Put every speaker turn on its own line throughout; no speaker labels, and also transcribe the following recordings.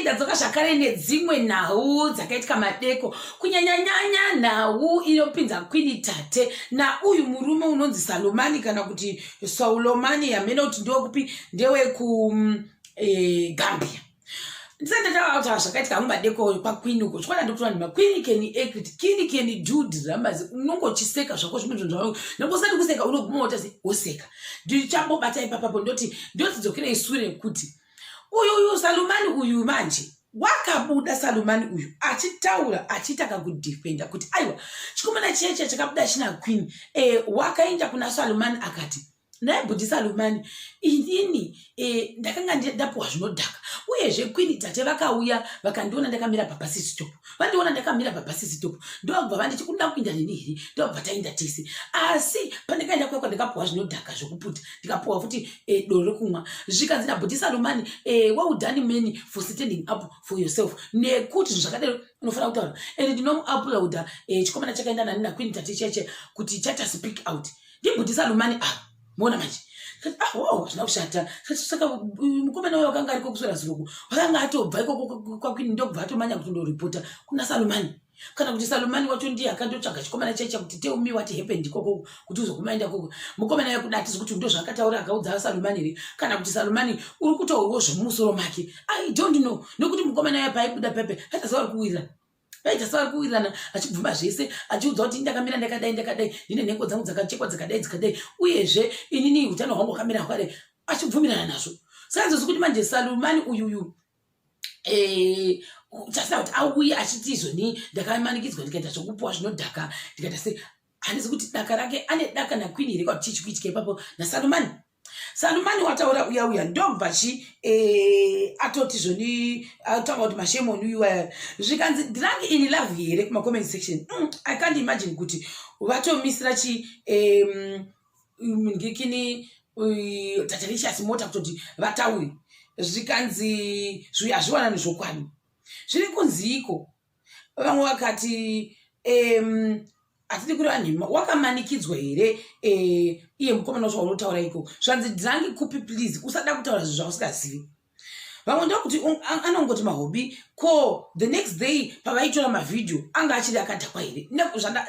Ndadzoka zvakare nedzimwe nhau dzakaitika madeko, kunyanyanyanya nhau inopinza Queen Tate nauyu murume unonzi Salomani kana kuti Saulomani, hamene kuti ndewekupi, ndeweku Gambia. Ndisati ndataura kuti zvakaitika hangu madeko kwaQueen uko, chikwana ndikuti vanhu maQueen can act, Queen can do dramas. Unongochiseka zvako zvimwe zvinhu zvavo, nyange usati kuseka unoguma wotasi woseka. Ndichambobata ipapapo, ndoti ndotidzokerei sure kuti uyu Salumani uyu manje wakabuda. Salumani uyu achitaura, achiita kakudefenda kuti aiwa, chikomana cheche chakabuda china Queen. Wakaenda kuna Salumani akati, "Naye bhudhi Salumani, inini ndakanga ndapiwa zvinodhaka, uyezve Queen Tate vakauya vakandiona ndakamira pabus stop. Vandiona ndakamira pabus stop, ndobva vanditi, 'Unoda kuinda neni here?' Ndobva taenda tese, asi pandakaenda kwakwa ndikapiwa zvinodhaka zvokuputa, ndikapiwa futi doro rekumwa." Zvikanzi nabhudhi Salumani, "Well done, man, for standing up for yourself, nekuti zvinhu zvakadaro unofanira kutaura." And ndinomuapplauda chikomana chakaenda nani naQueen Tate cheche kuti chata speak out. Ndibhudhi Salumani. Ah, muona manje, ah, wow, hazvina kushata. Saka mukomana uyo wakanga ariko kuswera zuruku, wakanga atobva ikoko kwaQueen, ndokubva atomanya kuti ndoripota kuna Salumani, kana kuti Salumani wacho ndiye akandotsvaga chikomana chaicha kuti, "Tell me what happened ikoko kuti uzokumaenda koko." Mukomana yekuda atizi kuti ndo zvaakataura akaudza Salumani here, kana kuti Salumani uri kutaurawo zvemumusoro make, I don't know. Nekuti mukomana uya paaibuda pepe aitaziva vari kuwirirana, vaita sevari kuwirirana, achibvuma zvese, achiudza kuti, "Ndakamira ndakadai ndakadai, ndine nhengo dzangu dzakachekwa dzakadai dzakadai, uyezve inini utano hwangu hwakamira hwakadai," achibvumirana nazvo. Saka nzozi kuti manje Salumani uyuyu chasina kuti auye achiti izvoni, "Ndakamanikidzwa ndikaita zvokupuwa zvinodhaka, ndikaita sei." Handisi kuti daka rake ane daka naQueen here, kuti chii chikuitika ipapo naSalumani. Salumani wataura uya uya, ndobva chi atoti zvoni, atanga kuti mashame on uyu aya. Zvikanzi drunk in love here kumacomment section. I can't imagine kuti vatomisira chi ngikini Tatarishasi mota kutoti vataure. Zvikanzi zviuya hazviwanani zvokwadi, zviri kunziiko. Vamwe vakati hatidi kureva nhema, wakamanikidzwa here iye mukomana wacho waunotaura iko? Zvanzi drunk kupi? Please, usada kutaura zvinhu zvausingazivi. Vamwe ndokuti anongoti mahobi. Ko the next day pavaitora mavhidhiyo anga achiri akadhakwa here?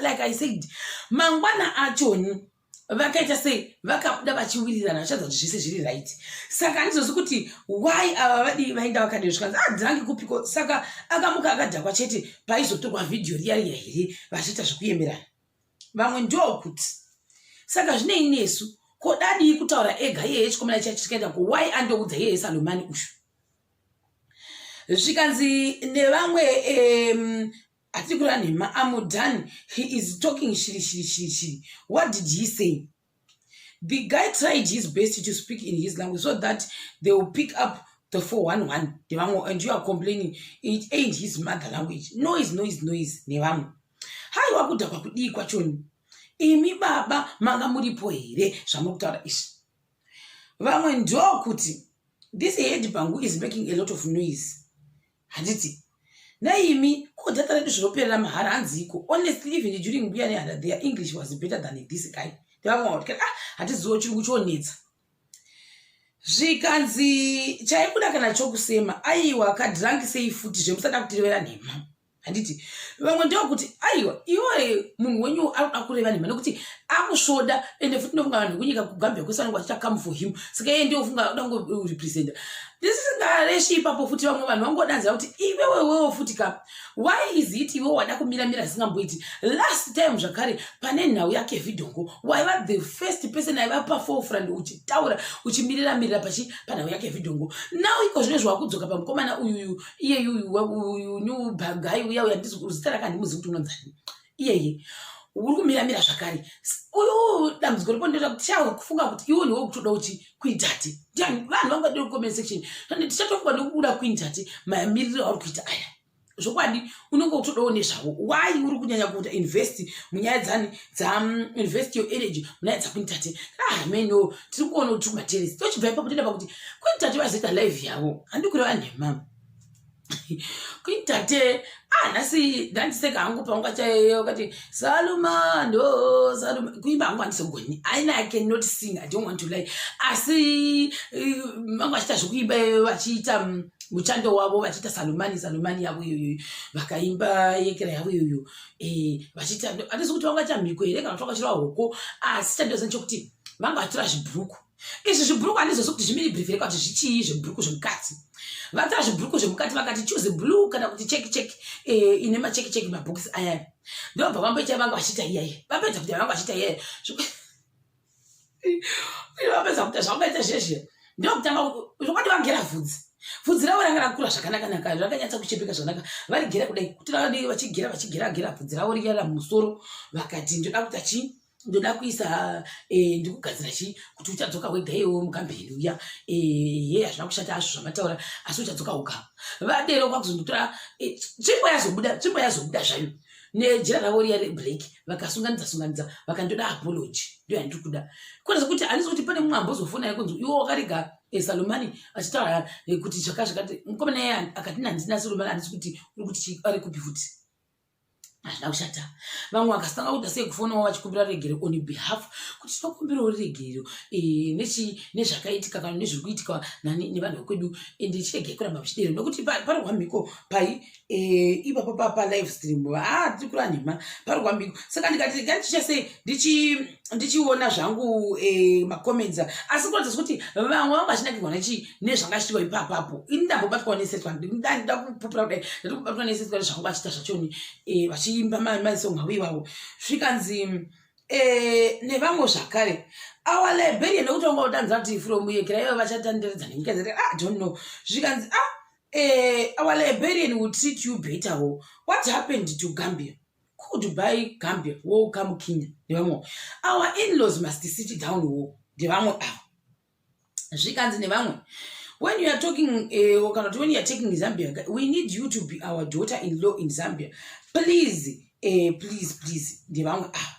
Like I said, mangwana achoni vakaita sei, vakabuda vachiwirirana, vachadza kuti zvese zviri right. Saka handizozi kuti why ava vadii vaenda vakadii. Zvikanzi adhirangi kupiko? Saka akamuka akadhakwa chete paizotorwa vhidhiyo riya riya here vachiita zvekuyemerana? Vamwe ndokuti saka zvinei nesu, ko dadii kutaura ega iyeye chikomana chacho chikaenda ko? Why andoudza iyeye Salomani uyu? Zvikanzi nevamwe hatiri kureva nhema, I'm done. He is talking shiri shiri shiri shiri. What did he say? The guy tried his best to speak in his language so that they will pick up the 411 nevamwe, and you are complaining it ain't his mother language. Noise, noise, noise nevamwe. Haiwa, kudhakwa kudii kwachoni? Imi baba manga muripo here zvamuri kutaura izvi? Vamwe ndokuti this head bangu is making a lot of noise. Handiti naimi ko data redu zvinoperera mahara hanziiko? Honestly, even during Mbuya Nehanda, their English was better than this guy. Ndevamwe kuti ah, hatizivo chirungu chonetsa. Zvikanzi chaibuda kana chokusema, aiwa, kadrunk sei futi zvemusada kutirevera nhema. Handiti vamwe ndevokuti aiwa, iwe munhu wenyu arikuda kureva nhema nekuti akusvoda. Ende futi ndofunga vanhu vekunyika kuGambia kwese vanenge vachiita come for him, saka iye ndiofunga uda kungorepresenta. Ndisingareshi ipapo futi vamwe vanhu vangodanzira kuti iwewewewo futi ka, why is it iwe wada kumiramira zvisingamboiti? Last time zvakare pane nhau yake vhidhongo, waiva the first person aiva paforefront uchitaura, uchimirira mirira pachi panhau yake vhidhongo. Now iko zvino zvawakudzoka pamukomana uyuyu, iyeyuyu uyu new guy uya uya, zita rake handimuzivi kuti unonzani iyeye, uri kumiramira zvakare. Uyu dambudziko ripo ndera kuti tichakufunga kuti iwe ndiwe kutoda kuti Queen Tate ndiani. Vanhu vangadii kucomment section, tichatofunga nekubuda Queen Tate mamiriro auri kuita aya. Zvokwadi unenge utodawo nezvavo. Why uri kunyanya kuita invest munyaya dzani dza invest your energy munyaya dzaQueen Tate? Ah, meno tiri kuona kuti tiri kumateresi. Tochibva ipapo toenda pakuti Queen Tate vazoita live yavo. Handi kureva nhema, Queen Tate, ah, nhasi ndandiseka hangu paungacha wakati Salumando Saluma. Kuimba hangu handisogoni aina, I cannot sing, I don't want to lie, asi vanga vachiita zvekuimba vachiita Muchando wavo vachiita Salomani, Salomani yavo iyoyo, vakaimba yekera yavo iyoyo, vachiita, handisi kuti vanga vaita mhiko here kana kuti vanga vachirova hoko, asi chandoziva nechekuti vanga vachitora zvibhuruku izvi. Zvibhuruku handizozi kuti zvimini brief here kana kuti zvichii. Zvibhuruku zvemukati, vatora zvibhuruku zvemukati, vakati choose blue kana kuti check check, ine macheck check mabhokisi aya. Ndobva vamboita vanga vachiita iyaiya, vapedza kuti vanga vachiita iyaiya, vapedza kuita zvavangaita zvezve, ndokutanga zvokwadi vagera vhudzi. Vhudzi ravo ranga rakura zvakanaka-naka, rakanyatsa kuchepeka zvakanaka. Varigera kudai kuti vachigera, vachigera gera vhudzi ravo riya mumusoro, vakati ndoda kuita chii? Ndoda kuisa, ndikugadzira chii kuti uchadzoka wega iwewe mukambeni uya. Ye, hazvina kushata hazvo zvamataura, asi uchadzoka uga. Vadero kwakuzondotora tsvimbo yazobuda, tsvimbo yazobuda zvayo nejira ravo riya reblack, vakasunganidza sunganidza, vakandoda apology. Ndo yandiri kuda kwete kuti handisi kuti pane mumwe ambozofona yekunzi iwo wakarega Salomani achitaura kuti zvaka zvakati. Mukomana iye akati nandina Salomani, handisi kuti uri kuti ari kupi futi. Hazvina kushata. Vamwe vakasitanga kuita sei, kufonawo vachikumbira regero on behalf, kuti tinokumbirawo regero nezvakaitika kana nezviri kuitika nevanhu vekwedu, ende chiregai kuramba muchidero, nokuti parwa mhiko pai ipapo palive stream. A, tiri kura nhema, parwa mhiko. Saka ndikati regai ndichicha sei, ndichiona zvangu macomments, asi kuratidza kuti vamwe vanga vachinakirwa nechi nezvanga chiitikwa ipapapo. Ini ndambobatwawo nesetswa, ndida kupupura kudai, ndati kubatwa nesetswa nezvanga vachiita zvachoni, vachiimba masong avo ivavo. Zvikanzi nevamwe zvakare, our Liberian, nekuti vanga vadanza kuti from yekera ivo vachatenderedza nenyika dzati, ah, don't know. Zvikanzi, ah, our Liberian will treat you better wo. What happened to Gambia? Goodbye Gambia, welcome Kenya. Nevamwe, our in-laws must sit down wo. Ndevamwe ava. Zvikanzi nevamwe, when you are talking, kana kuti when you are taking Zambia, we need you to be our daughter in law in Zambia, please, please, please. Ndevamwe ava.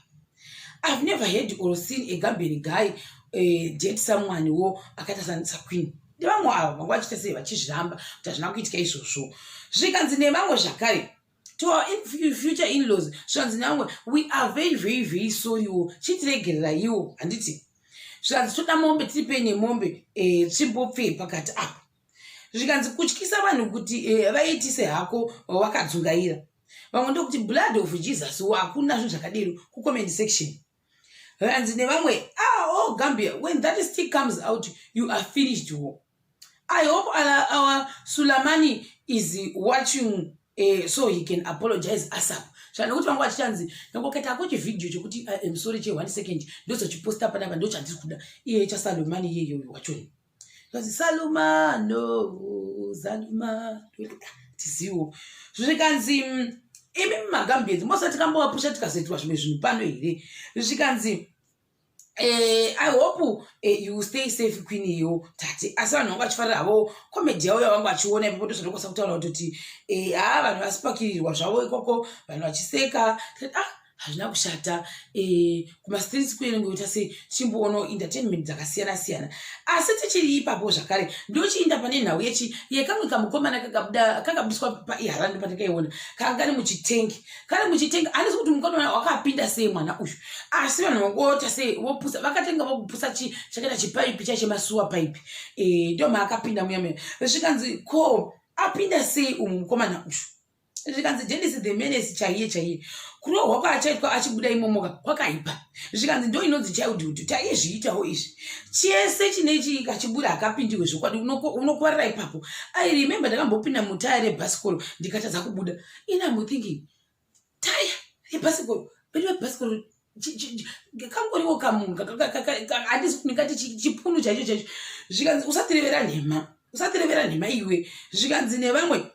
I've never heard or seen a Gambian guy date someone wo akaita saQueen. Ndevamwe ava vanga vachiita sei, vachizviramba kuti hazvina kuitika izvozvo. Zvikanzi nevamwe zvakare, to our future in-laws, zvikanzi nevamwe, we are very, very, very sorry wo, chitiregereraiwo, handiti? Zvikanzi toda mombe, tiri pei nemombe, tsvimbo pfee pakati apa. Zvikanzi kutyisa vanhu kuti vaitise hako wakadzungaira. Vamwe ndokuti blood of Jesus wo, hakuna zvinhu zvakadero kucomment section. Vanzi nevamwe, ah, oh Gambia, when that stick comes out, you are finished wo. I hope our Sulamani is watching, so he can apologize asap. Zvanokuti vanga vachichanzi nyange ako chivhidhiyo chekuti I'm sorry che 1 second, ndozochiposta panapa, ndo chandiri kuda iye chaSalomani iyeyoyo wachoni. Zvanzi Salomano, Salomano, tiziwo. Zvikanzi imi mumaGambians mosati kambovapusha tikazoitwa zvimwe zvinhu pano here? Zvikanzi I hope you stay safe, Queen iyo tate. Asi vanhu vanga vachifarira havo comedy yavo yavanga vachiona ipapo. Ndozvandokwanisa kutaura kutoti ha, vanhu vasipakirirwa zvavo ikoko, vanhu vachiseka. Ah, hazvina kushata. Kumastreets kuenenge sei, tichimboonawo entertainment dzakasiyana siyana. Asi tichiri ipapo zvakare, ndochiinda pane nhau yechi yekamwe kamukomana kakabudiswa paiharande patakaiona, kanga kari muchitengi, kari muchitengi. Handisi kuti mukomana wakapinda sei mwana uyu, asi vanhu vangoota sei, vopusa, vakatenga vokupusa chakaita chipaipi chachemasuwa paipi, ndo maakapinda muya muya. Zvikanzi ko apinda sei umu mukomana uyu? Zvikanzi Denis the Menace chaiye chaiye, kurohwa kwaachaitwa achibuda imomoka kwakaipa. Zvikanzi ndo inonzi childhood, taizviitawo izvi. Chese chine kachibuda hakapindiwe zvokwadi, unokuvarira ipapo. I remember ndakambopinda mutaya rebhasikoro ndikatadza kubuda. In am thinking, taya rebhasikoro, pedu vebhasikoro kangoriwo kamunhu, handisi ndingati chipunu chaicho chaicho. Zvikanzi usatirevera nhema, usatirevera nhema iwe. Zvikanzi nevamwe,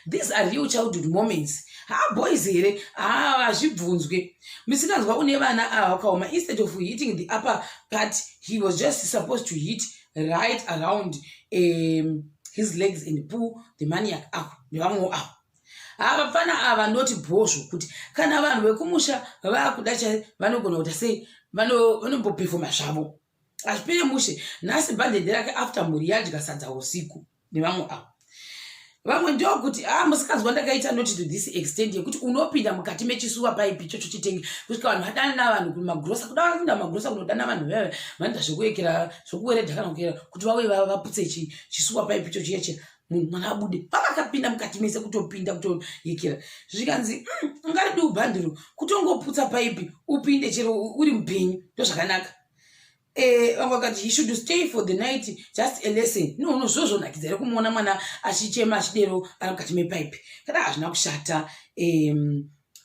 these are real childhood moments. Ha, boys here, hazvibvunzwe. Misikanzwa une vana ava vakaoma. Instead of hitting the upper part, he was just supposed to hit right around his legs and pull the maniac up. Nevamwewo ava, havafana ava ndoti bhozvo kuti kana vanhu vekumusha vakuda chai, vanogona kuita sei, vanombopefoma zvavo, hazvipere mushe. Nhasi bhadhedhe rake after mhuri yadya sadza usiku. Nevamwe ava. Vamwe ndokuti ah, musikanzwa ndakaita not to this extent yekuti unopinda mukati mechisuwa paipi ichocho chitenge kusvika vanhu vadana vanhu kumagrosa, kuda vapinda mumagrosa kunodana vanhu veve vanoita zvekuekera, zvekuweredha kana kukera kuti vauye vaputse chisuwa paipi icho chiya chiya, munhu mwana abude. Pavakapinda mukati mese, kutopinda kutoyekera, zvikanzi ungaridi ubhandiro kutongoputsa paipi upinde chero uri mupenyu, ndozvakanaka. Vamwe vakati he should stay for the night, just a lesson. No, no, zvozvonakidza here kumuona mwana achichema achidero ari mukati mepaipi? Kada hazvina kushata.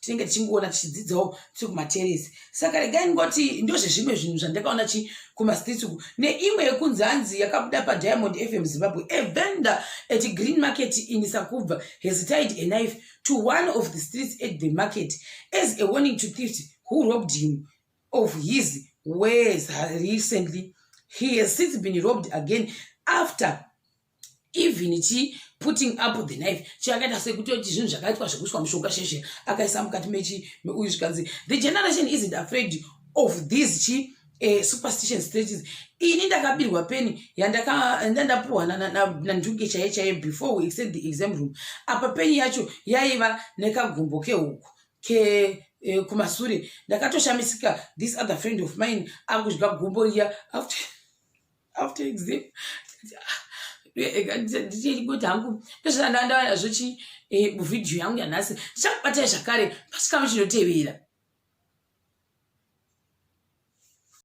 Tinenge tichingoona, tichidzidzawo tiri kumateresi. Saka regai ndingoti ndozvezvimwe zvinhu zvandakaona chi kumastreets uku. Neimwe yekunzi hanzi yakabuda paDiamond FM Zimbabwe: a vendor at Green Market in Sakubva has tied a knife to one of the streets at the market as a warning to thieves who robbed him of his wares recently. He has since been robbed again after even chi putting up the knife. Chiakaita sekutoti zvinhu zvakaitwa zvekuiswa mushonga sheshe, akaisa mukati mechi meuyu. Zvikanzi the generation isn't afraid of these chi superstition strategies. Ini ndakabirwa peni yandandapuhwa nandunge chaiye chaiye before we extend the exam room. Apa peni yacho yaiva nekagumbo kehuku ke kumasure. Ndakatoshamisika this other friend of mine akudya gumbo riya after exam. Ndichingoti hangu ndozvandandaona zvochi muvhidhiyo yangu yanhasi. Ndichakubatai zvakare pachikamu chinotevera.